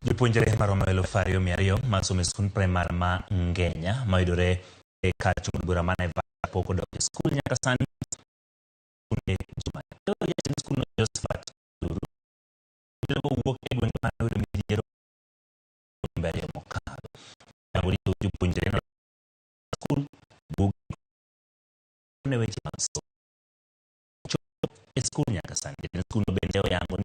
Jopuonjre maromo 2,200 masomo e skund primar ma Ngenya mayudore e kar chung' od bura ma Naivasha pok odok e skul nyaka sani. Skunde juma jatend skundno Josephat Nduru wuok e gwenge ma oyudo midhiero jumbe ariyo mokalo. Yango ni thoth jopuonjre no skul buge ne weche mag somo e skul nyaka sani. Jatend skundno bende oyango ni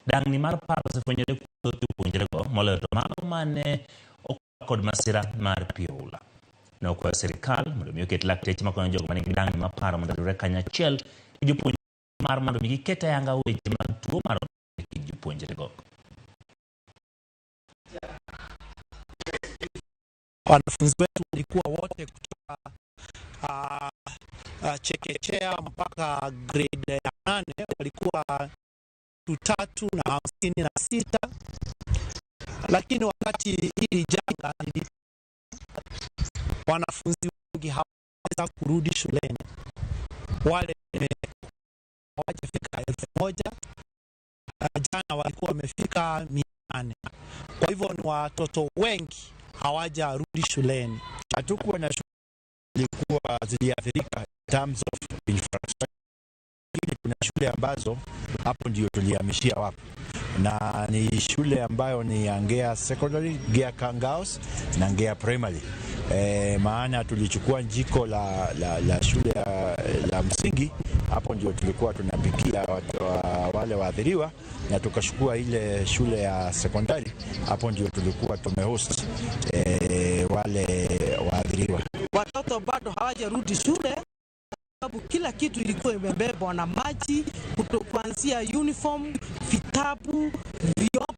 dang'ni mar paro osefwenyore kuom thoth jopuonjrego moloyo to mago mane okwak kod masira mar pi oula. Ne okwayo sirikal mondo mi oket lakteche makonyo jogo manigi dang'ni mar paro mondo oriwre kanyachiel gi jopuonjre mar mondo mi giket ayanga weche mag tuo mar e kind jopuonjrego. Wanafunzi wetu walikuwa wote kutoka chekechea mpaka grade ya 8 walikuwa 356, lakini wakati hili janga lili, wanafunzi wengi hawaweza kurudi shuleni, wale hawajafika 1,000. Jana walikuwa wamefika 800. Kwa hivyo ni watoto wengi hawajarudi shuleni. Hatukuwa na shule zilikuwa ziliathirika in terms of infrastructure, lakini kuna shule ambazo hapo ndio tulihamishia wapo, na ni shule ambayo ni ya Ngea Secondary, Ngea Girls na Ngea Primary. Maana tulichukua jiko la shule la msingi, hapo ndio tulikuwa tunapikia wale waathiriwa, na tukachukua ile shule ya sekondari, hapo ndio tulikuwa tumehost wale waathiriwa. Watoto bado hawajarudi shule sababu kila kitu ilikuwa imebebwa na maji, kuanzia uniform, vitabu, vyombo.